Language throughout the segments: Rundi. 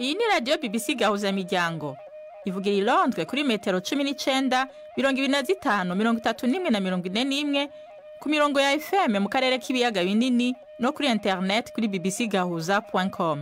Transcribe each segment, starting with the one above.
Iyi ni radiyo BBC Gahuzamiryango ivugira i Londres kuri metero 19, 25, 31 na 41 ku mirongo ya FM mu karere k'ibiyaga binini no kuri internet kuri bbcgahuza.com.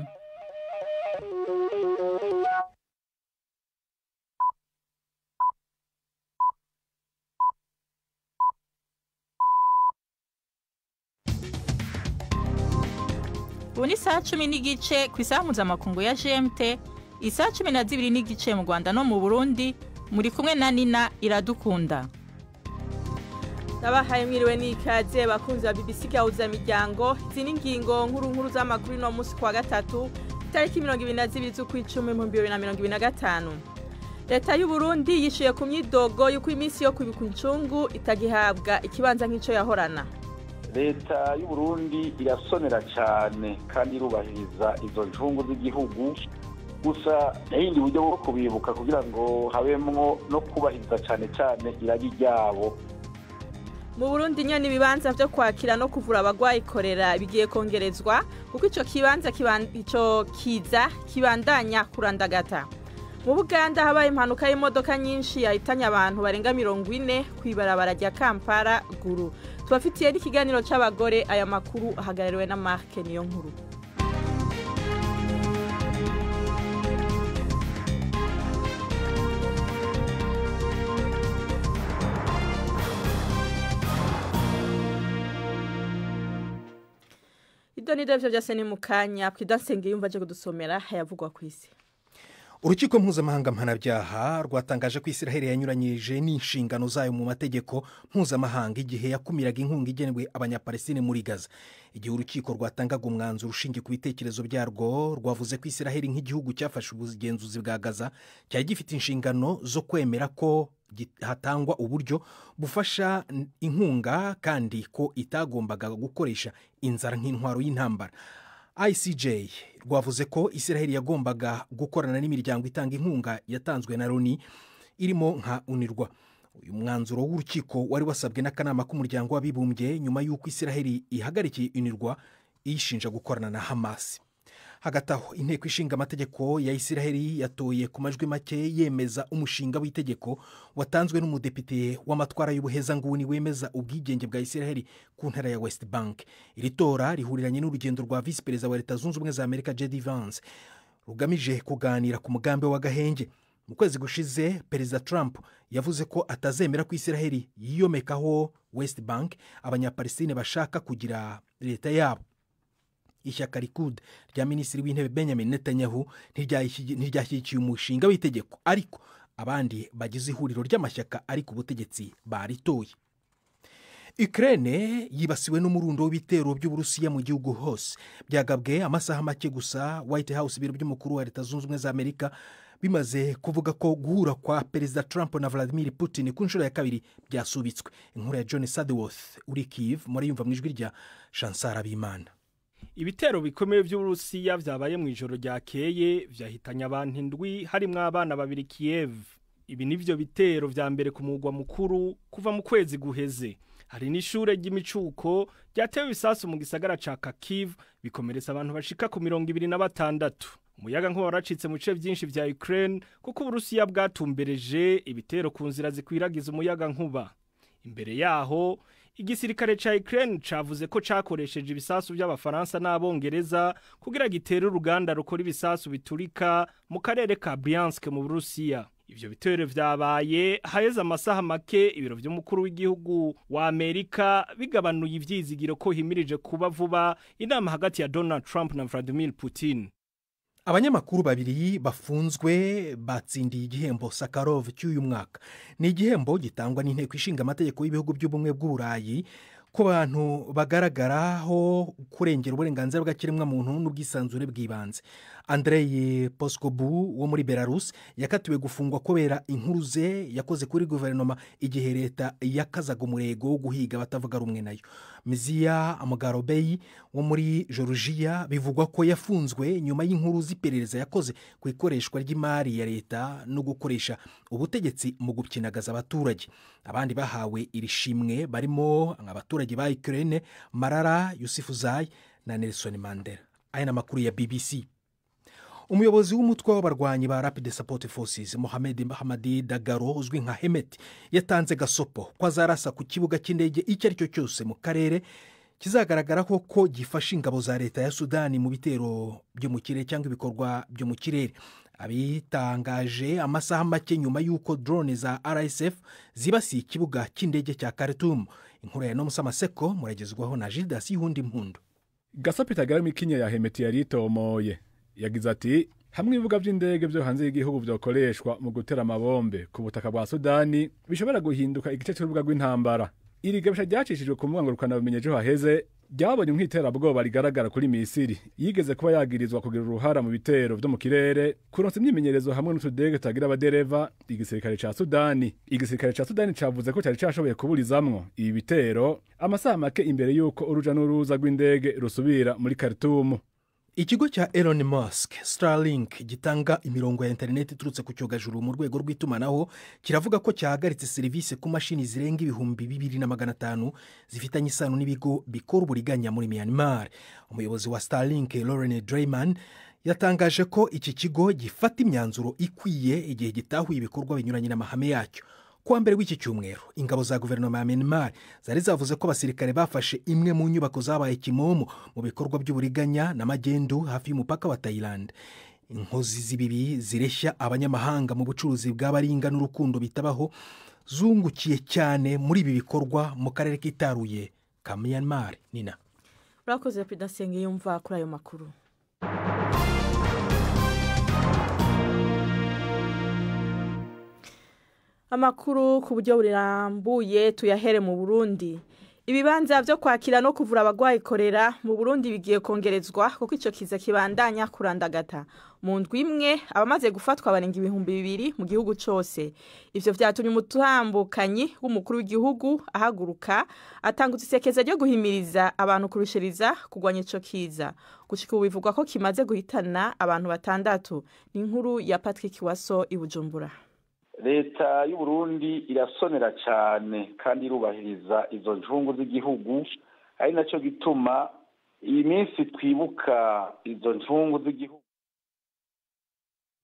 Ubu ni saa 10:15 ku isaha mpuzamakungu ya GMT, isaha 12:15 mu Rwanda no mu Burundi, muri kumwe na Nina Iradukunda. Ndabahaye mwiriwe n'ikaze bakunzi ba BBC Gahuzamiryango. Izi ni ingingo nkuru nkuru z'amakuru no musi kwa gatatu, itariki 22 z'ukwicumi 2025. Leta y'u Burundi yishuye ku myidogo y'uko iminsi yo kwibika incungu itagihabwa ikibanza nk'ico yahorana. Leta y'u Burundi irasonera cyane kandi irubahiriza izo ncungu z'igihugu, gusa n'ibindi buryo bwo kubibuka kugira ngo habemwo no kubahiriza cyane cyane iragi ryabo. Mu Burundi nyene ibibanza vyo kwakira no kuvura abagwayi korera bigiye kongerezwa kuko ico kibanza ico kiza kibandanya kurandagata. Mu Buganda habaye impanuka y'imodoka nyinshi yahitanye abantu barenga 40 kw'ibarabara rya Kampala Guru. Tubafitiye n'ikiganiro c'abagore. Aya makuru ahagarariwe na Mark Niyonkuru. Ibyo ni byo byose ni mukanya Pidasenge yumva aje kudusomera hayavugwa kw'isi. Urukiko mpuzamahanga mpanabyaha rwatangaje ko Israheli yanyuranyije n'inshingano zayo mu mategeko mpuzamahanga igihe yakumiraga inkunga igenewe Abanyapalestine muri Gaza. Igihe urukiko rwatangaga umwanzuro ushingiye ku bitekerezo byarwo, rwavuze ko Israheli nk'igihugu cyafashe ubugenzuzi bwa Gaza cyari gifite inshingano zo kwemera ko hatangwa uburyo bufasha inkunga kandi ko itagombaga gukoresha inzara nk'intwaro y'intambara. ICJ rwavuze ko Israheli yagombaga gukorana n'imiryango itanga inkunga yatanzwe na Loni irimo nka UNRWA. Uyu mwanzuro w'urukiko wari wasabwe n'akanama k'umuryango w'abibumbye nyuma y'uko Israheli ihagarikiye UNRWA iyishinja gukorana na Hamas. Hagati aho, inteko ishinga amategeko ya Israheli yatoye ku majwi make yemeza umushinga w'itegeko watanzwe n'umudepite w'amatwara y'ubuhezanguni wemeza ubwigenge bwa Israheli ku ntara ya West Bank. Iri tora rihuriranye n'urugendo rwa visi perezida wa Leta Zunze Ubumwe za Amerika JD Vance rugamije kuganira ku mugambi w'agahenge. Mu kwezi gushize, Perezida Trump yavuze ko atazemera ko Israheli yiyomekaho West Bank Abanyapalestine bashaka kugira leta yabo. Ishyaka Likud rya Minisitiri w'Intebe Benjamin Netanyahu ntiryashyigikiye umushinga w'itegeko, ariko abandi bagize ihuriro ry'amashyaka ari ku butegetsi baritoye. Ukraine yibasiwe n'umurundo w'ibitero by'Uburusiya mu gihugu hose. Byagabwe amasaha make gusa White House, ibiro by'umukuru wa Leta Zunze Ubumwe za Amerika, bimaze kuvuga ko guhura kwa Perezida Trump na Vladimir Putin ku nshuro ya kabiri byasubitswe. Inkuru ya John Sadworth uri Kiev murayumva mu ijwi rya Chancellor Bimana. Ibitero bikomeye by'Uburusiya vyabaye mu ijoro ryakeye vyahitanye abantu 7 harimwo abana babiri Kiev. Ibi nivyo bitero vya mbere ku mugwa mukuru kuva mu kwezi guheze. Hari n'ishure ry'imicuko ryatewe ibisasu mu gisagara ca Kharkiv bikomeretsa abantu bashika ku 26. Umuyaga nkuba waracitse mu bice vyinshi vya Ukraine kuko Uburusiya bwatumbereje ibitero ku nzira zikwiragiza umuyaga nkuba. Imbere yaho, igisirikare ca Ukraine cavuze ko cakoresheje ibisasu by'Abafaransa n'Abongereza kugira gitere uruganda rukora ibisasu biturika mu karere ka Bryansk mu Burusiya. Ivyo bitero vyabaye haheze amasaha make ibiro vy'umukuru w'igihugu wa Amerika bigabanuye ivyizigiro ko himirije kuba vuba inama hagati ya Donald Trump na Vladimir Putin. Abanyamakuru babiri bafunzwe batsindiye igihembo Sakharov cy'uyu mwaka. Ni igihembo gitangwa n'inteko ishinga amategeko y'ibihugu by'ubumwe bw'Uburayi ku bantu bagaragaraho kurengera uburenganzira bw'ikiremwamuntu n'ubwisanzure bw'ibanze. Andrei Poskobu wo muri Belarus yakatiwe gufungwa kubera inkuru ze yakoze kuri guverinoma igihe leta yakazaga umurego wo guhiga abatavuga rumwe nayo. Mzia Amgarobei wo muri Georgia bivugwa ko yafunzwe nyuma y'inkuru z'iperereza yakoze ku ikoreshwa ry'imari ya leta no gukoresha ubutegetsi mu gupyinagaza abaturage. Abandi bahawe iri shimwe barimo abaturage ba Ukraine Malala Yousafzai na Nelson Mandela. Aya ni amakuru ya BBC. Umuyobozi w'umutwe w'abarwanyi ba Rapid Support Forces, Mohamed Hamadi Dagalo, uzwi nka Hemeti, yatanze gasopo ko azarasa ku kibuga cy'indege icyo ari cyo cyose mu karere kizagaragaraho ko gifasha ingabo za leta ya Sudani mu bitero byo mu kirere cyangwa ibikorwa byo mu kirere. Abitangaje amasaha make nyuma y'uko drone za RSF zibasiye ikibuga cy'indege cya Khartoum. Inkuru ya Nomusa Maseko muragezwaho na Gildas Yihundi Mpundu. Gasopo itagarama ikinya ya Hemeti yaritomoye, yagize ati: "Hamwe ibibuga by'indege byo hanze y'igihugu byokoreshwa mu gutera amabombe ku butaka bwa Sudani, bishobora guhinduka igice cy'urubuga rw'intambara." Iri gabisha ryacishijwe ku mbuga ngurukanabumenyi ejo haheze ryabonye nk'iterabwoba rigaragara kuri Misiri, yigeze kuba yagirizwa kugira uruhara mu bitero vyo mu kirere, kuronsa imyimenyerezo hamwe n'utudege tutagira abadereva igisirikare ca Sudani. Igisirikare ca Sudani cavuze ko cari cashoboye kuburizamwo ibi bitero amasaha make imbere y'uko uruja n'uruza rw'indege rusubira muri Khartoum. Ikigo cya Elon Musk, Starlink, gitanga imirongo ya interineti iturutse ku cyogajuru mu rwego rw'itumanaho, kiravuga ko cyahagaritse serivisi ku mashini zirenga 2500 zifitanye isano n'ibigo bikora uburiganya muri Myanmar. Umuyobozi wa Starlink, Lauren Dreyman, yatangaje ko iki kigo gifata imyanzuro ikwiye igihe gitahuye ibikorwa binyuranye n'amahame yacyo. Kuwa mbere w'iki cyumweru, ingabo za guverinoma ya Myanmar zari zavuze ko abasirikare bafashe imwe mu nyubako zabaye kimomo mu bikorwa by'uburiganya na magendu hafi y'umupaka wa Thailand. Inkozi z'ibibi zireshya abanyamahanga mu bucuruzi bw'abaringa n'urukundo bitabaho zungukiye cyane muri ibi bikorwa mu karere kitaruye ka Myanmar. Nina. Urakoze Prudence yumva kuri ayo makuru. Amakuru ku buryo burambuye tuyahere mu Burundi. Ibibanza byo kwakira no kuvura abagwayi korera mu Burundi bigiye kongerezwa kuko ico kiza kibandanya kurandagata. Mu ndwi imwe abamaze gufatwa barenga 2000 mu gihugu cose. Ivyo vyatumye umutambukanyi w'umukuru w'igihugu ahaguruka atanga isekeza ryo guhimiriza abantu kurushiriza kugwanya ico kiza. Gushika ubu bivugwa ko kimaze guhitana abantu batandatu. Ni inkuru ya Patrick Waso i Bujumbura. Leta y'u Burundi irasonera cyane kandi irubahiriza izo ncungu z'igihugu, ari nacyo gituma iyi minsi twibuka izo ncungu z'igihugu.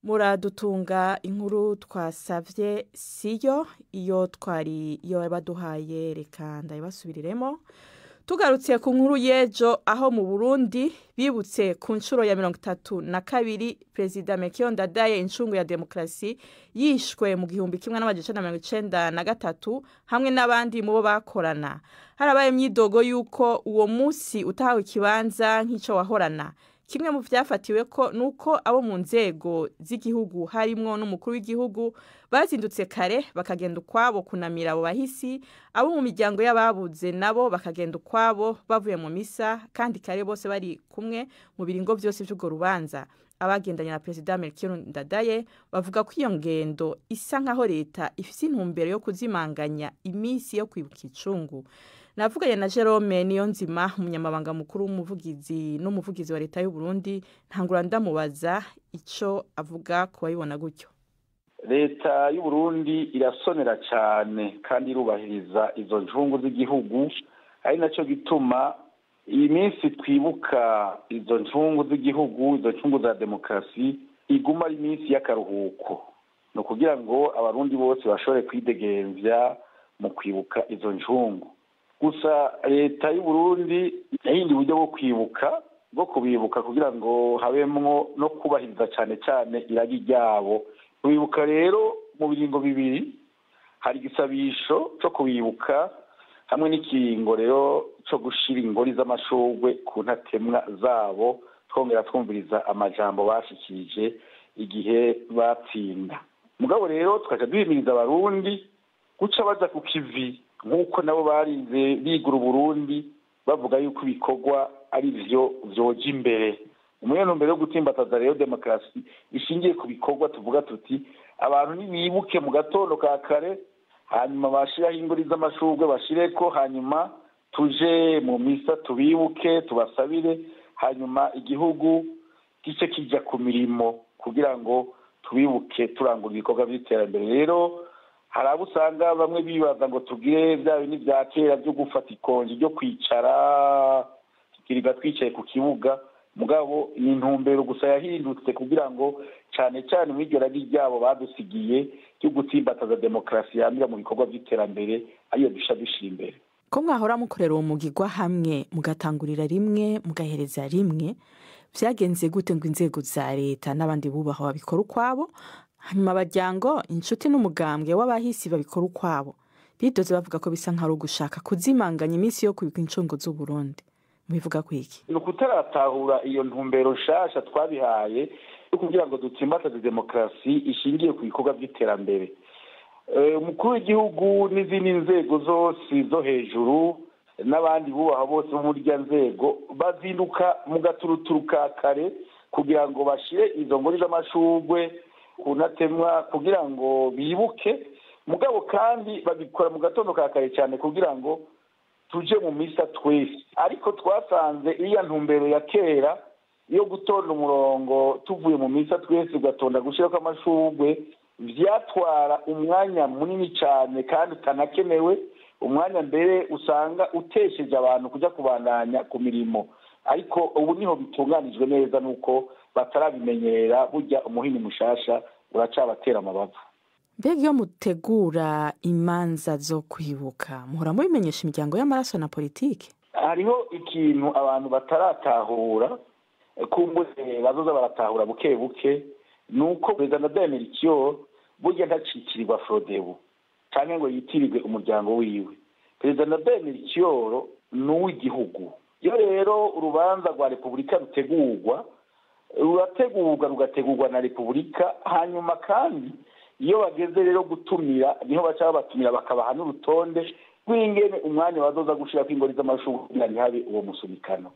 Muradutunga, inkuru twasavye siyo iyo twari iyo baduhaye, reka ndayibasubiriremo. Tugarutse ku nkuru y'ejo, aho mu Burundi bibutse ku nshuro ya 32 Perezida Melchior Ndadaye, incungu ya demokarasi, yishwe mu 1993 hamwe n'abandi mu bo bakorana. Harabaye imyidogo y'uko uwo munsi utahawe ikibanza nk'ico wahorana. Kimwe mu vyafatiwe ko nuko abo mu nzego z'igihugu, harimwo n'umukuru w'igihugu, bazindutse kare bakagenda ukwabo kunamira abo bahisi, abo mu miryango y'ababuze nabo bakagenda ukwabo bavuye mu misa, kandi kare bose bari kumwe mu biringo byose by'urwo rubanza. Abagendanye na Perezida Melchior Ndadaye bavuga ko iyo ngendo isa nkaho leta ifise intumbero yo kuzimanganya iminsi yo kwibuka icungu. Navuganye na Jerome Niyonzima, umunyamabanga mukuru w'umuvugizi n'umuvugizi wa leta y'u Burundi, ntangura ndamubaza ico avuga ku bayibona gutyo. Leta y'u Burundi irasonera cyane kandi irubahiriza izo ncungu z'igihugu, ari nacyo gituma iyi minsi twibuka izo ncungu z'igihugu, izo ncungu za demokarasi, iguma ari iminsi y'akaruhuko, ni ukugira ngo abarundi bose bashobore kwidegemvya mu kwibuka izo ncungu. Gusa leta y'u Burundi yahindi uburyo bwo kwibuka, bwo kubibuka, kugira ngo habemwo no kubahiriza cyane cyane iragi ryabo. Kubibuka rero mu biringo bibiri: hari igisabisho cyo kubibuka hamwe n'ikiringo rero cyo gushira ingori z'amashurwe ku ntatemwa zabo, twongera twumviriza amajambo bashikirije igihe batsinda. Mugabo rero tukaca duhimiriza abarundi guca baza ku kivi nk'uko nabo barinze bigura Uburundi, bavuga yuko ibikorwa ari vyo vyoja imbere. Mu ntumbero yo gutsimbataza rero demokarasi ishingiye ku bikorwa, tuvuga tuti abantu nibibuke mu gatondo ka kare, hanyuma bashiraho ingori z'amashurwe bashireko, hanyuma tuje mu misa tubibuke, tubasabire, hanyuma igihugu gice kijya ku mirimo kugira ngo tubibuke turangura ibikorwa by'iterambere. Rero hari abo usanga bamwe bibaza ngo tugire bya bindi bya kera byo gufata ikonji, ryo kwicara tukiriga twicaye ku kibuga. Mugabo ni intumbero gusa yahindutse kugira ngo cyane cyane muri iryo ragi ryabo badusigiye ryo gutsimbataza demokarasi yamira mu bikorwa by'iterambere ariyo dusha dushyira imbere. Ko mwahora mukorera uwo mugigwa hamwe, mugatangurira rimwe, mugahereza rimwe, vyagenze gute ngo inzego za leta n'abandi bubahwa babikora ukwabo, hanyuma abaryango, inshuti n'umugambwe w'abahisi babikora ukwabo? Bidoze bavuga ko bisa nk'ari ugushaka kuzimanganya iminsi yo kwibuka incungu z'Uburundi. Mubivuga kwiki? Ni ukutaratahura iyo ntumbero nshasha twabihaye yo kugira ngo dutsimbataze demokarasi ishingiye ku bikorwa by'iterambere. Umukuru w'igihugu n'izindi nzego zose zo hejuru n'abandi bubaha bose bo muri rya nzego bazinduka mu gaturuturu ka kare kugira ngo bashire izo ngori z'amashurwe ku ntatemwa kugira ngo bibuke. Mugabo kandi babikora mu gatondo ka kare cyane kugira ngo tuje mu misa twese. Ariko twasanze iriya ntumbero ya kera yo gutonda umurongo tuvuye mu misa twese ugatonda gushyirako amashurwe vyatwara umwanya munini cyane kandi utanakenewe, umwanya mbere usanga utesheje abantu kujya kubandanya ku mirimo. Ariko ubu niho bitunganijwe neza nuko batarabimenyera, burya umuhini mushasha uracabatera amabavu. Mbega iyo mutegura imanza zo kwibuka muhora mubimenyesha imiryango y'amaraso na politike? Hariho ikintu abantu bataratahura, kumbure bazoza baratahura buke buke, nuko Perezida Ndadaye Melchior burya ntacikirirwa Frodebu canke ngo yitirirwe umuryango wiwe. Perezida Ndadaye Melchior ni uw'igihugu. Iyo rero urubanza rwa Repubulika rutegurwa, rurategurwa rugategurwa na Repubulika, hanyuma kandi iyo bageze rero gutumira niho baca babatumira bakabaha n'urutonde rw'ingene umwanya bazoza gushirako ingori z'amashurwe kugira ntihabe uwo musunikano.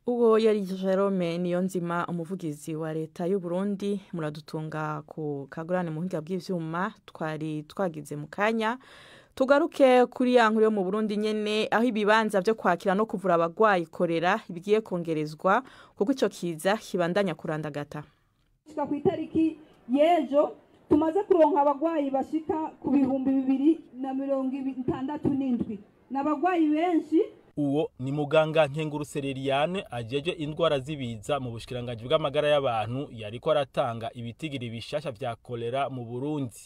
Uwo yari Jerome Niyonzima, umuvugizi wa leta y'u Burundi. Muradutunga ku kagurane mu buhinga bw'ivyuma twari twagize mu kanya. Tugaruke kuri ya nkuru yo mu Burundi nyene, aho ibibanza vyo kwakira no kuvura abagwayi korera bigiye kongerezwa kuko ico kiza kibandanya kurandagata. Ku itariki yejo tumaze kuronka abagwayi bashika ku 2067, n'abagwayi benshi. Uwo ni muganga Nkengurutse Liliane ajeje indwara z'ibiza mu bushikiranganji bw'amagara y'abantu, yariko aratanga ibitigiri bishasha vya kolera mu Burundi.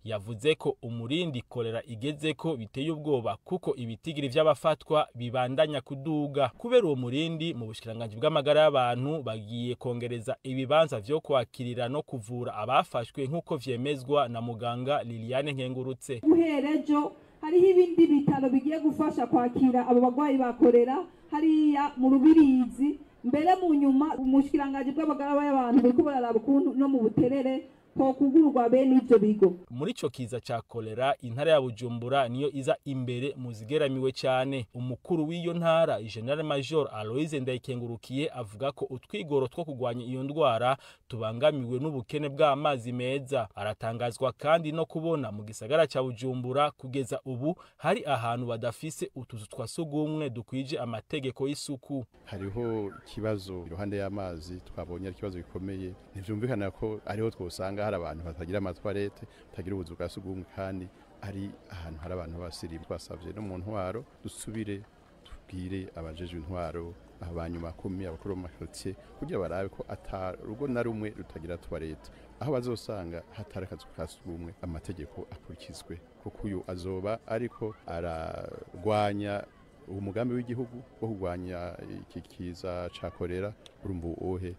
Yavuze ko umurindi kolera igezeko biteye ubwoba kuko ibitigiri vy'abafatwa bibandanya kuduga. Kubera uwo murindi, mu bushikiranganji bw'amagara y'abantu bagiye kongereza ibibanza vyo kwakirira no kuvura abafashwe, nk'uko vyemezwa na muganga Liliane Nkengurutse. Guhera ejo hariho ibindi bitaro bigiye gufasha kwakira abo bagwayi bakorera hariya mu Rubirizi. Mbere mu nyuma umushikiranganji bw'amagara y'abantu buriko buraraba ukuntu no mu Buterere hokugururwa bene ivyo bigo. Muri ico kiza ca kolera, intara ya Bujumbura niyo iza imbere mu zigeramiwe cyane. Umukuru w'iyo ntara General Major Aloise Ndayikengurukiye avuga ko utwigoro two kugwanya iyo ndwara tubangamiwe n'ubukene bw'amazi meza. Aratangazwa kandi no kubona mu gisagara ca Bujumbura kugeza ubu hari ahantu badafise utuzu twa sugumwe dukwije amategeko y'isuku. Hariho ikibazo iruhande y'amazi, twabonye ari ikibazo gikomeye. Ntivyumvikana ko ariho twosanga hari abantu batagira amatwarete, batagira ubuzu bwa sugumwe, kandi ari ahantu hari abantu basirimu. Twasavye no mu ntwaro dusubire tubwire abajejwe intwaro, abanyuma kumi, abakuru mu makartier, kugira barabe ko ata rugo na rumwe rutagira toilette. Aho bazosanga hatari akazu ka sugumwe, amategeko akurikizwe, kuko uyu azoba ariko ararwanya umugambi w'igihugu wo kurwanya iki kiza ca kolera. Urumva uwohe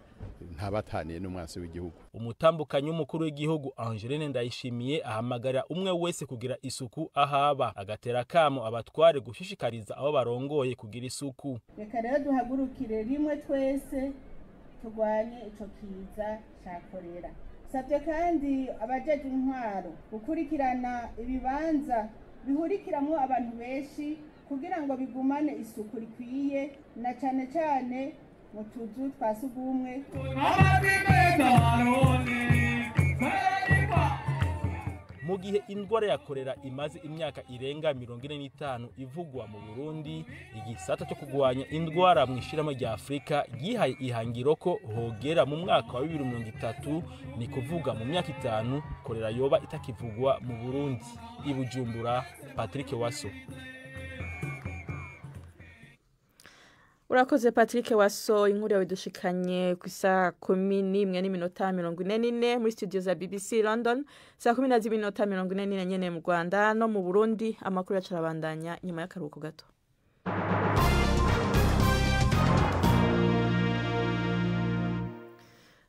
ntabataniye n'umwansi w'igihugu. Umutambukanyi w'umukuru w'igihugu Angeline Ndayishimiye ahamagara umwe wese kugira isuku ahaba, agatera kamo abatware gushishikariza abo barongoye kugira isuku. Reka rero duhagurukire rimwe twese turwanye ico kiza ca kolera. Savye kandi abajejwe intwaro gukurikirana ibibanza bihurikiramwo abantu benshi kugira ngo bigumane isuku rikwiye, na cane cane mu tuzu twa sugumwe. Mu gihe indwara ya kolera imaze imyaka irenga 45 ivugwa mu Burundi, igisata cyo kugwanya indwara mu ishirahamwe rya Afrika gihaye ihangiro ko hogera mu mwaka wa 2030, ni kuvuga mu myaka 5 kolera yoba itakivugwa mu Burundi. I Bujumbura, Patrick Waso. Urakoze Patrick Waso, inkuru yawe dushikanye ku saa 11:44 muri studio za BBC London, saa 12:44 nyene mu Rwanda no mu Burundi. Amakuru yacu arabandanya nyuma y'akaruhuko gato.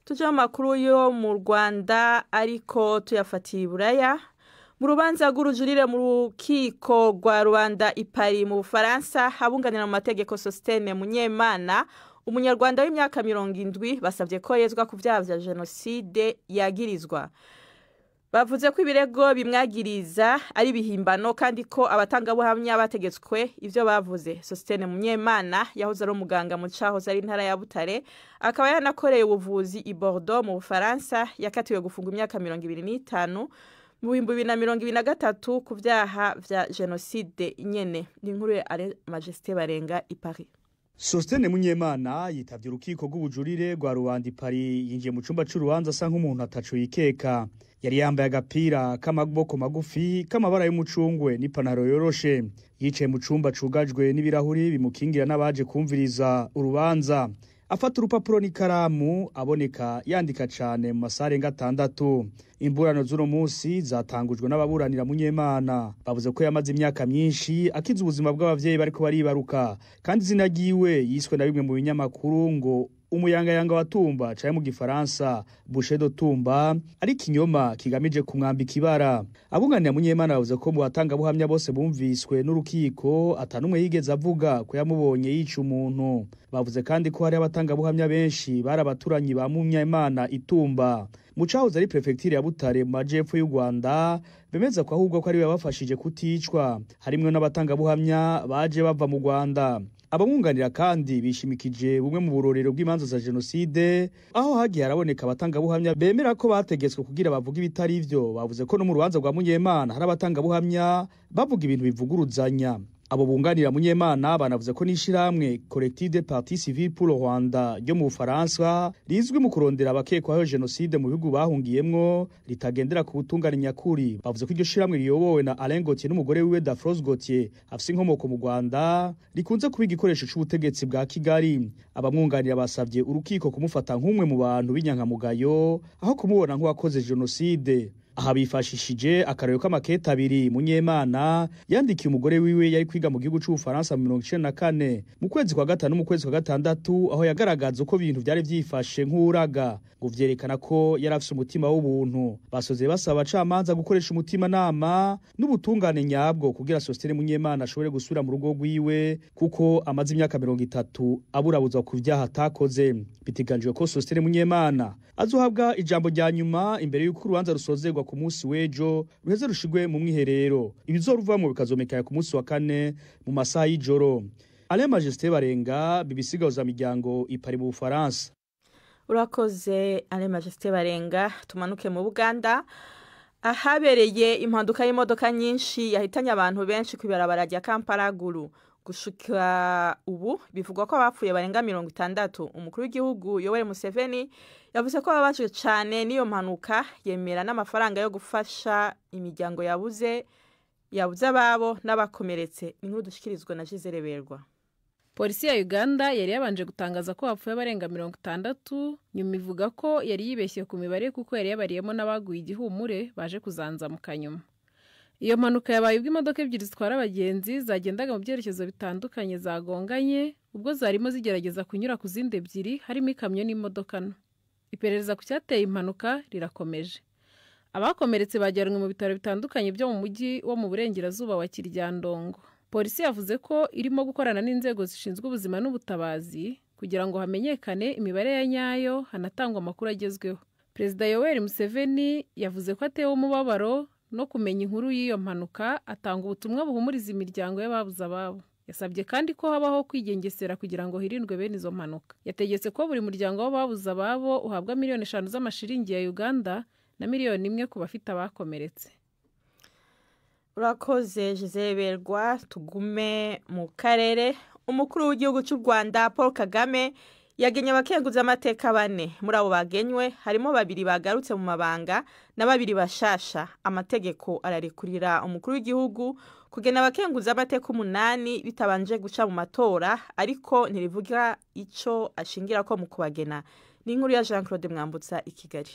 Tujya amakuru yo mu Rwanda ariko tuyafatiye Buraya. Mu rubanza rw'urujurire mu rukiko rwa Rubanda i Paris mu Bufaransa, abunganira mu mategeko Sostene Munyemana, umunyarwanda w'imyaka 70, basabye ko yezwa ku vyaha vya jenoside yagirizwa. Bavuze ko ibirego bimwagiriza ari bihimbano kandi ko abatangabuhamya bategetswe ivyo bavuze. Sostene Munyemana yahoze ari umuganga mu cahoze ari intara ya Butare, akaba yanakoreye ubuvuzi i Bordeaux mu Bufaransa. Yakatiwe gufunga imyaka 25 mu 2023 ku vyaha vya jenoside nyene. Ni inkuru ya Alain Majesté Barenga i Paris. Sostene Munyemana yitavye urukiko rw'ubujurire rwa Rubanda i Paris. Yinjiye mu cumba c'urubanza asa nk'umuntu ataco yikeka. Yari yambaye agapira k'amaboko magufi k'amabara y'umucungwe n'ipantaro yoroshe. Yicaye mu cumba cugajwe n'ibirahuri bimukingira n'abaje kumviriza urubanza. Afata urupapuro n'ikaramu, aboneka yandika cane mu masaha arenga 6. Imburano z'uno munsi zatangujwe n'ababuranira Munyemana. Bavuze ko yamaze imyaka myinshi akiza ubuzima bw'abavyeyi bariko baribaruka, kandi izina ryiwe yiswe na bimwe mu binyamakuru ngo umuyangayanga wa Tumba canke mu gifaransa Boucher de Tumba, ari kinyoma kigamije kumwambika ibara. Abunganira Munyemana bavuze ko mu batangabuhamya bose bumviswe n'urukiko atanumwe yigeze avuga ko yamubonye yica umuntu. Bavuze kandi ko hari abatangabuhamya benshi bari abaturanyi ba Munyemana itumba mu cahoze ari prefecture ya Butare mu majepfo y'u Rwanda, bemeza ko ahubwo ko ari we yabafashije kuticwa, harimwo n'abatangabuhamya baje bava mu Rwanda. Abamwunganira kandi bishimikije bumwe mu burorero bw'imanza za jenoside, aho hagiye haraboneka abatangabuhamya bemera ko bategetswe kugira bavuga ibitari ivyo. Bavuze ko no mu rubanza rwa Munyemana hari abatangabuhamya bavuga ibintu bivuguruzanya. Abo bunganira Munyemana banavuze ko n'ishirahamwe Collectif des Partis Civils pour le Rwanda ryo mu Bufaransa, rizwi mu kurondera abakekwaho jenoside mu bihugu bahungiyemwo, ritagendera ku butungane nyakuri. Bavuze ko iryo shirahamwe riyobowe na Alain Gauthier n'umugore wiwe Dafrose Gauthier afise inkomoko mu Rwanda, rikunze kuba igikoresho c'ubutegetsi bwa Kigali. Abamwunganira basavye urukiko kumufata nk'umwe mu bantu b'inyankamugayo aho kumubona nk'uwakoze jenoside. Aha bifashishije akarero k'amakete abiri Munyemana yandikiye umugore wiwe yari kwiga mu gihugu c'Ubufaransa mu 1994 mu kwezi kwa 5 mu kwezi kwa 6, aho yagaragaza uko ibintu vyari vyifashe nk'uraga, ngo vyerekana ko yari afise umutima w'ubuntu. Basoze basaba abacamanza gukoresha umutima nama n'ubutungane nyabwo kugira Sostene Munyemana ashobore gusubira mu rugo rwiwe, kuko amaze imyaka 30 aburabuzwa ku vyaha atakoze. Biteganijwe ko Sostene Munyemana azohabwa ijambo rya nyuma imbere y'uko urubanza rusozerwa ku munsi w'ejo, ruheze rushigwe mu mwiherero. Ibizoruvamwo bikazomekaya ku munsi wa 4 mu masaha y'ijoro. Alain Majesté Barenga, BBC Gahuza Miryango, i Paris mu Bufaransa. Urakoze Alain Majesté Barenga. Tumanuke mu Buganda ahabereye impanuka y'imodoka nyinshi yahitanye abantu benshi ku ibarabara rya Kampala Gulu. Gushika ubu bivugwa ko abapfuye barenga 60. Umukuru w'igihugu Yoweri Museveni yavuze ko babajwe cane n'iyo mpanuka, yemera n'amafaranga yo gufasha imiryango yabuze ababo n'abakomeretse. Inkuru dushikirizwa na Gisele Berwa. Polisi ya Uganda yari yabanje gutangaza ko hapfuye abarenga 60, nyuma ivuga ko yari yibeshye ku mibare kuko yari yabariyemo n'abaguye igihumure baje kuzanzamuka nyuma. Iyo mpanuka yabaye ubwo imodoka ebyiri zitwara abagenzi zagendaga mu byerekezo bitandukanye zagonganye, ubwo zarimo zigerageza kunyura ku zindi ebyiri harimo ikamyo n'imodoka nto. Iperereza ku cyateye impanuka rirakomeje. Abakomeretse bajyanwe mu bitaro bitandukanye byo mu mujyi wo mu burengerazuba wa Kiryandongo. Polisi yavuze ko irimo gukorana n'inzego zishinzwe ubuzima n'ubutabazi kugira ngo hamenyekane imibare ya nyayo, hanatangwa amakuru agezweho. Perezida Yoweri Museveni yavuze ko atewe umubabaro no kumenya inkuru y'iyo mpanuka, atanga ubutumwa buhumuriza imiryango y'ababuze ababo. Yasabye kandi ko habaho kwigengesera kugira ngo hirindwe bene izo mpanuka. Yategetse ko buri muryango w'ababuze ababo uhabwa miliyoni 5 z'amashiringi ya Uganda na miliyoni 1 ku bafite abakomeretse. Urakoze Gisele Berwa. Tugume mu karere. Umukuru w'igihugu cy'u Rwanda Paul Kagame yagenye abakenguza amateka 4. Muri abo bagenywe harimo 2 bagarutse mu mabanga na 2 bashasha. Amategeko ararekurira umukuru w'igihugu kugena abakenguza amateka 8 bitabanje guca mu matora, ariko ntirivuga ico ashingira ko mu kubagena. Ni inkuru ya Jean Claude Mwambutsa i Kigali.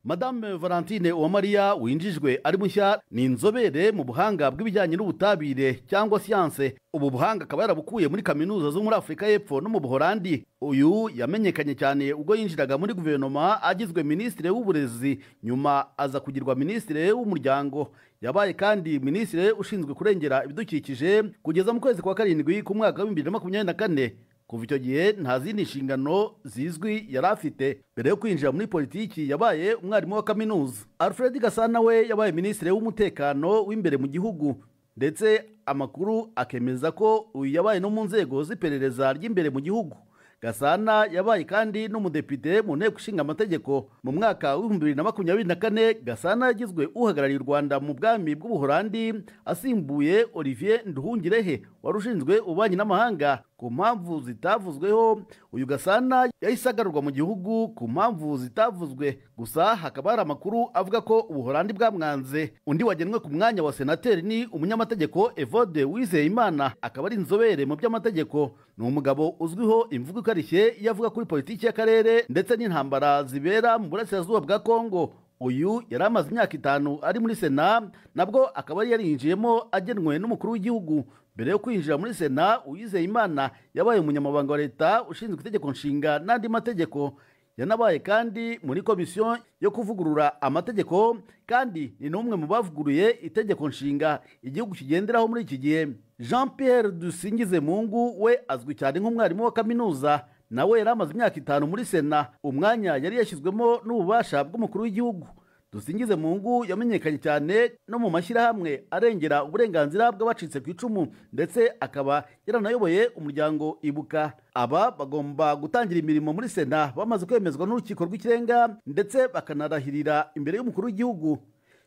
Madame Valentine Uwamariya winjijwe ari mushya ni inzobere mu buhanga bw'ibijyanye n'ubutabire cyangwa siyanse. Ubu buhanga akaba yarabukuye muri kaminuza zo muri Afurika y'Epfo no mu Buholandi. Uyu yamenyekanye cyane ubwo yinjiraga muri guverinoma agizwe minisitiri w'uburezi, nyuma aza kugirwa minisitiri w'umuryango. Yabaye kandi minisitiri ushinzwe kurengera ibidukikije kugeza mu kwezi kwa 7 ku mwaka wa 2024. Kuva icyo gihe nta zindi nshingano zizwi yari afite. Mbere yo kwinjira muri politiki yabaye umwarimu wa kaminuza. Alfred Gasana we yabaye minisitiri w'umutekano w'imbere mu gihugu, ndetse amakuru akemeza ko uyu yabaye no mu nzego z'iperereza ry'imbere mu gihugu. Gasana yabaye kandi n'umudepite mu nteko ishinga amategeko. Mu mwaka wa 2024 Gasana yagizwe uhagarariye u Rwanda mu bwami bw'Ubuholandi asimbuye Olivier Nduhungirehe wari ushinzwe ububanyi n'amahanga. Ku mpamvu zitavuzweho uyu Gasana yahise agarurwa mu gihugu ku mpamvu zitavuzwe, gusa hakaba hari amakuru avuga ko Ubuholandi bwamwanze. Undi wagenwe ku mwanya wa senateri ni umunyamategeko Evode Uwizeyimana, akaba ari inzobere mu by'amategeko. Ni umugabo uzwiho imvugo ikarishye iyo avuga kuri politiki y'akarere ndetse n'intambara zibera mu burasirazuba bwa Kongo. Uyu yari amaze imyaka 5 ari muri Sena, nabwo akaba yari yarinjiyemo agenwe n'umukuru w'igihugu. Mbere yo kwinjira muri Sena, Uwizeyimana yabaye umunyamabanga wa leta ushinzwe itegeko nshinga n'andi mategeko. Yanabaye kandi muri komisiyo yo kuvugurura amategeko, kandi ni n'umwe mu bavuguruye itegeko nshinga igihugu kigenderaho muri iki gihe. Jean Pierre Dusingizemungu we azwi cyane nk'umwarimu wa kaminuza, nawe yari amaze imyaka 5 muri Sena, umwanya yari yashyizwemo n'ububasha bw'umukuru w'igihugu. Dusingizemungu yamenyekanye cyane no mu mashyirahamwe arengera uburenganzira bw'abacitse ku icumu, ndetse akaba yaranayoboye umuryango Ibuka. Aba bagomba gutangira imirimo muri Sena bamaze kwemezwa n'urukiko rw'ikirenga, ndetse bakanarahirira imbere y'umukuru w'igihugu.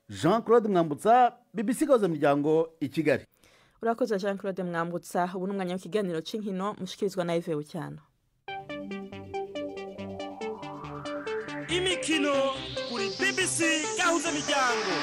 Jean Claude Mwambutsa, BBC Gahuza Miryango i Kigali. Urakoze Jean Claude Mwambutsa. Ubu n'umwanya w'ikiganiro c'inkino mushikirizwa na Yves Bucyana. Imikino kuri BBC Gahuza Miryango.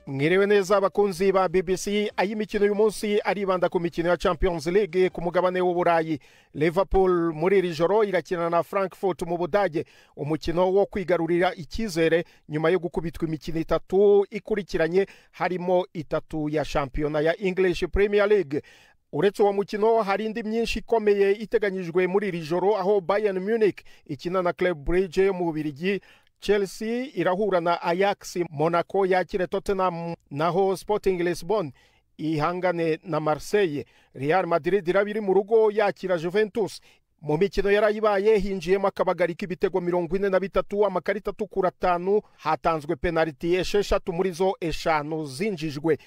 Mwiriwe neza abakunzi ba BBC. Ay'imikino uyu munsi aribanda ku mikino ya Champions League ku mugabane w'Uburayi. Liverpool muri iri joro irakina na Frankfurt mu Budage, umukino wo kwigarurira icyizere nyuma yo gukubitwa imikino 3 ikurikiranye, harimo 3 ya shampiyona ya English Premier League. Uretse uwo mukino hari indi myinshi ikomeye iteganyijwe muri iri joro, aho Bayern Munich ikina na Club Brugge yo mu Bubiligi, Chelsea irahura na Ajax, Monaco yakire Tottenham, naho Sporting Lisbon ihangane na Marseille. Real Madrid irabiri mu rugo yakira Juventus. Mu mikino yarayibaye hinjiyemo akabagari k'ibitego 43, amakarita atukura 5, hatanzwe penaliti 6 muri zo 5 zinjijwe.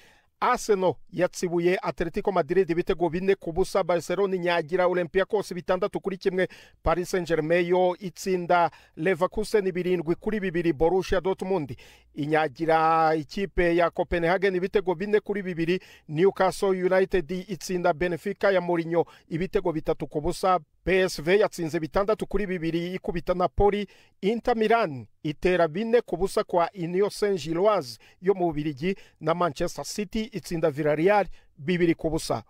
Arsenal yatsibuye Atletico Madrid ibitego 4-0, Barcelona inyagira Olympiacos 6-1, Paris Saint-Germain yo itsinda Leverkusen 7-2, Borussia Dortmund inyagira ikipe ya Copenhagen ibitego 4-2, Newcastle United itsinda Benfica ya Mourinho ibitego 3-0, PSV yatsinze 6-2 ikubita Napoli, Inter Milan itera 4-0 kwa Union Saint-Gilloise yo mu Bubiligi, na Manchester City itsinda Villarreal 2-0.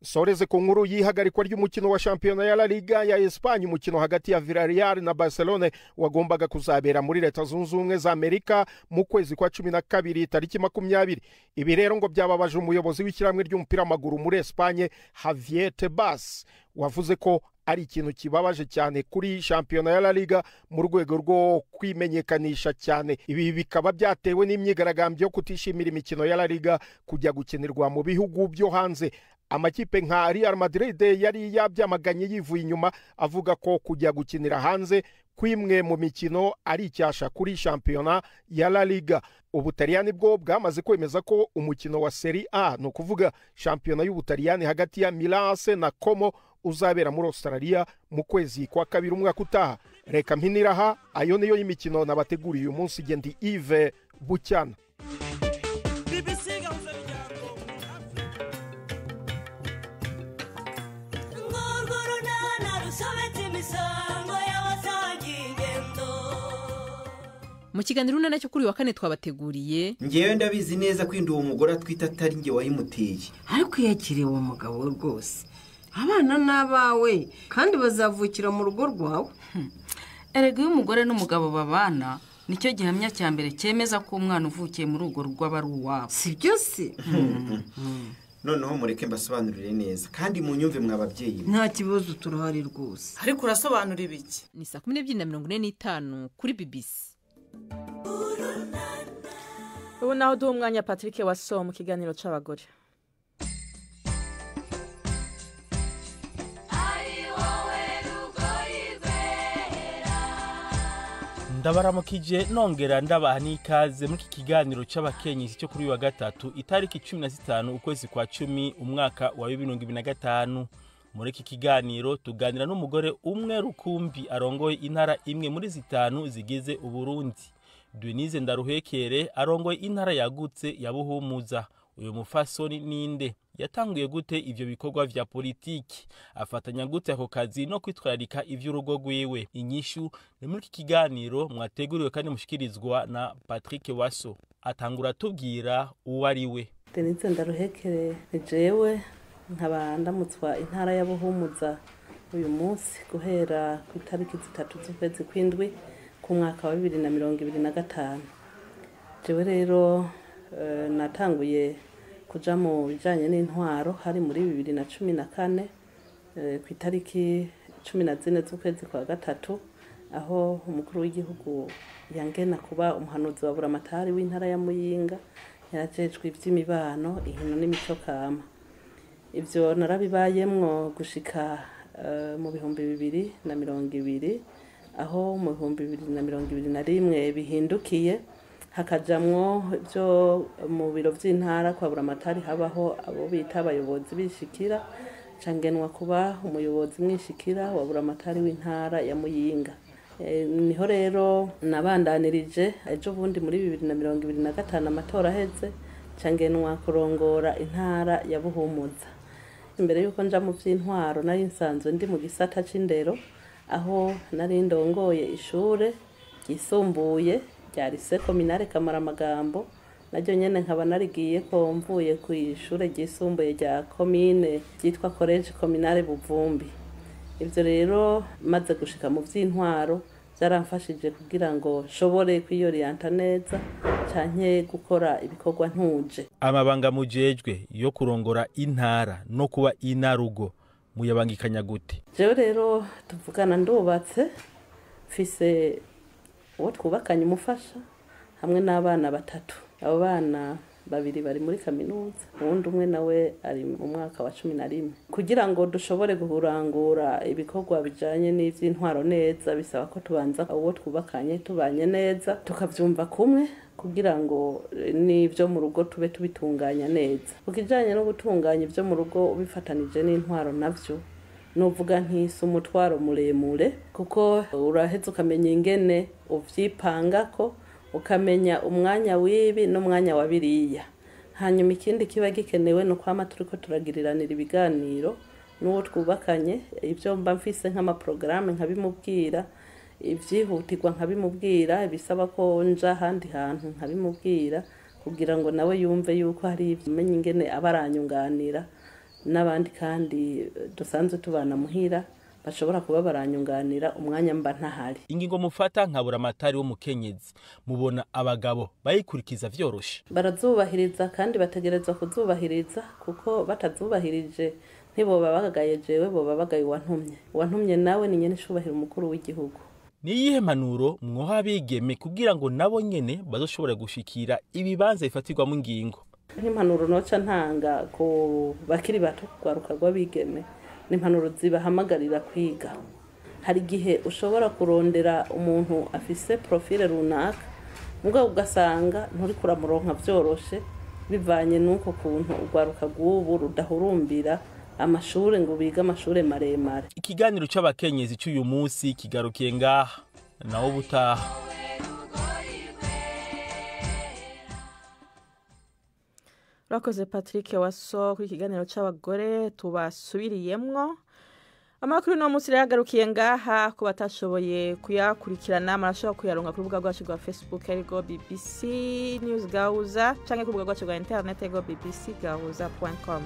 Soreze ku nkuru y'ihagarikwa ry'umukino wa shampiyona ya La Liga ya Espagne, umukino hagati ya Villarreal na Barcelona wagombaga kuzabera muri Leta Zunze Ubumwe za Amerika mu kwezi kwa 12 tariki 20. Ibi rero ngo byababaje umuyobozi w'ishyirahamwe ry'umupira w'amaguru muri Espagne Javier Tebas, wavuze ko ari ikintu kibabaje cyane kuri shampiyona ya La Liga mu rwego rwo kwimenyekanisha cyane. Ibi bikaba byatewe n'imyigaragambyo yo kutishimira imikino ya La Liga kujya gukinirwa mu bihugu byo hanze. Amakipe nka Real Madrid yari yabyamaganye yivuye inyuma, avuga ko kujya gukinira hanze kwimwe mu mikino ari icyasha kuri shampiyona ya La Liga. Ubutaliyani bwo bwamaze kwemeza ko umukino wa Serie A, ni ukuvuga shampiyona y'Ubutaliyani hagati ya Milan AC na Como, uzabera muri Australia mu kwezi kwa 2 umwaka utaha. Reka mpiniraha, ayo niyo y'imikino nabateguriye uyu munsi. Gendi Yves Bucyana. Mu kiganiro Urunana cyo kuri uyu wa kane twabateguriye: Ngewe ndabizi neza ko inda uwo mugore atwite atari nge wayimuteye. Ariko iyo akiriye uwo mugabo we rwose, abana ni abawe kandi bazavukira mu rugo rwawe. Erega iyo umugore n'umugabo babana, nicyo gihamya cya mbere cyemeza ko umwana uvukiye muri urwo rugo aba ari uwabo. Si byo se? Noneho mureke mbasobanurire neza kandi munyumve, mwa babyeyi mwe. Nta kibazo, turahari rwose. Ariko urasobanura ibiki? Ni saa 12:45 kuri BBC. Ubu naho duha umwanya Patrick Waso mu kiganiro c'abagore. Ndabaramukije, nongera ndabaha n'ikaze muri iki kiganiro c'abakenyezi cyo kuri uyu wa gatatu, itariki 15 ukwezi kwa 10, umwaka wa 2025. Muri iki kiganiro tuganira n'umugore umwe rukumbi arongoye intara imwe muri zitanu zigize Uburundi. Denise Ndaruhekere arongoye intara yagutse ya Buhumuza. Uyu mufasoni ninde? Yatanguye gute ivyo bikorwa vya politiki? Afatanya gute ako kazi no kwitwararika ivy'urugo rwiwe? Inyishu ni muri iki kiganiro mwateguriwe kandi mushikirizwa na Patrick Waso. Atangura atubwira uwo ari we. Denise Ndaruhekere ni jewe, nkaba ndamutswa intara ya Buhumuza uyu munsi guhera ku itariki 3 z'ukwezi kw'indwi ku mwaka wa 2025. Jewe rero natanguye kuja mu bijanye n'intwaro hari muri 2014, ku itariki 14 z'ukwezi kwa gatatu, aho umukuru w'igihugu yangena kuba umuhanuzi wa buramatari w'intara ya Muyinga yarajejwe ivy'imibano, inkino n'imico kama. Ivyo narabibayemwo gushika mu 2020, aho mu 2021 bihindukiye hakajamwo ibyo mu biro vy'intara kwa buramatari, habaho abo bita abayobozi bishikira, cangenwa kuba umuyobozi mwishikira wa buramatari w'intara ya Muyinga. Niho rero nabandanirije ejo bundi muri 2025, amatora aheze, cangenwa kurongora intara ya Buhumuza. Imbere yuko nja mu vy'intwaro nari nsanzwe ndi mu gisata c'indero, aho nari ndongoye ishure ryisumbuye rya Lycée Communale Kamaramagambo, naryo nyene nkaba narigiye ko mvuye ku ishure ryisumbuye rya komine ryitwa Collège Communale Buvumbi. Ivyo rero maze gushika mu vy'intwaro vyaramfashije kugira ngo nshobore kwiyorienta neza canke gukora ibikorwa ntuje. Amabanga mujejwe yo kurongora intara no kuba inarugo muyabangikanya gute? Jewe rero tuvugana ndubatse, mfise uwo twubakanye umufasha hamwe n'abana batatu. Abo bana babiri bari muri kaminuza, uwundi umwe nawe ari mu mwaka wa 11. Kugira ngo dushobore guhurangura ibikorwa bijanye n'ivy'intwaro neza, bisaba ko tubanza uwo twubakanye tubanye neza, tukavyumva kumwe, kugira ngo n'ivyo mu rugo tube tubitunganya neza. Ku kijanye no gutunganya ivyo mu rugo ubifatanije n'intwaro, navyo nuvuga ntisi umutwaro muremure, kuko uraheza ukamenya ingene uvyipangako, ukamenya umwanya w'ibi n'umwanya wa biriya. Hanyuma ikindi kiba gikenewe ni ukwama turiko turagiriranira ibiganiro n'uwo twubakanye, ibyo mba mfise nk'amaporogaramu nkabimubwira, ibyihutirwa nkabimubwira, ibisaba ko nja ahandi hantu nkabimubwira, kugira ngo nawe yumve yuko hari ibyo ingene aba aranyunganira n'abandi kandi dusanzwe tubana muhira bashobora kuba baranyunganira umwanya mba ntahari. Ingingo mufata nka buramatari w'umukenyezi, mubona abagabo bayikurikiza vyoroshe? Barazubahiriza kandi bategerezwa kuzubahiriza, kuko batazubahirije ntiboba bagagaye jewe, boba bagaye uwantumye. Uwantumye nawe ni nyene icubahiro, umukuru w'igihugu. Ni iyihe mpanuro mwoha abigeme kugira ngo nabo nyene bazoshobore gushikira ibibanza bifatirwamo ingingo? Nk'impanuro noca ntanga ku bakiri bato, rwaruka rw'abigeme, ni impanuro zibahamagarira kwiga. Hari igihe ushobora kurondera umuntu afise profile runaka, mugabo ugasanga nturi kuramuronka vyoroshe, bivanye n'uko kuntu urwaruka rw'ubu rudahurumbira amashure ngo bige amashure maremare. Ikiganiro c'abakenyezi c'uyu munsi kigarukiye ngaha, naho ubutaha. Urakoze Patrick Waso kuri ikiganiro c'abagore tubasubiriyemwo. Amakuru no munsi yagarukiye ngaha. Ku batashoboye kuyakurikirana, murashobora kuyaronka ku rubuga rwacu rwa Facebook, ariko BBC News Gahuza, canke ku rubuga rwacu rwa internet, ariko bbcgahuza.com.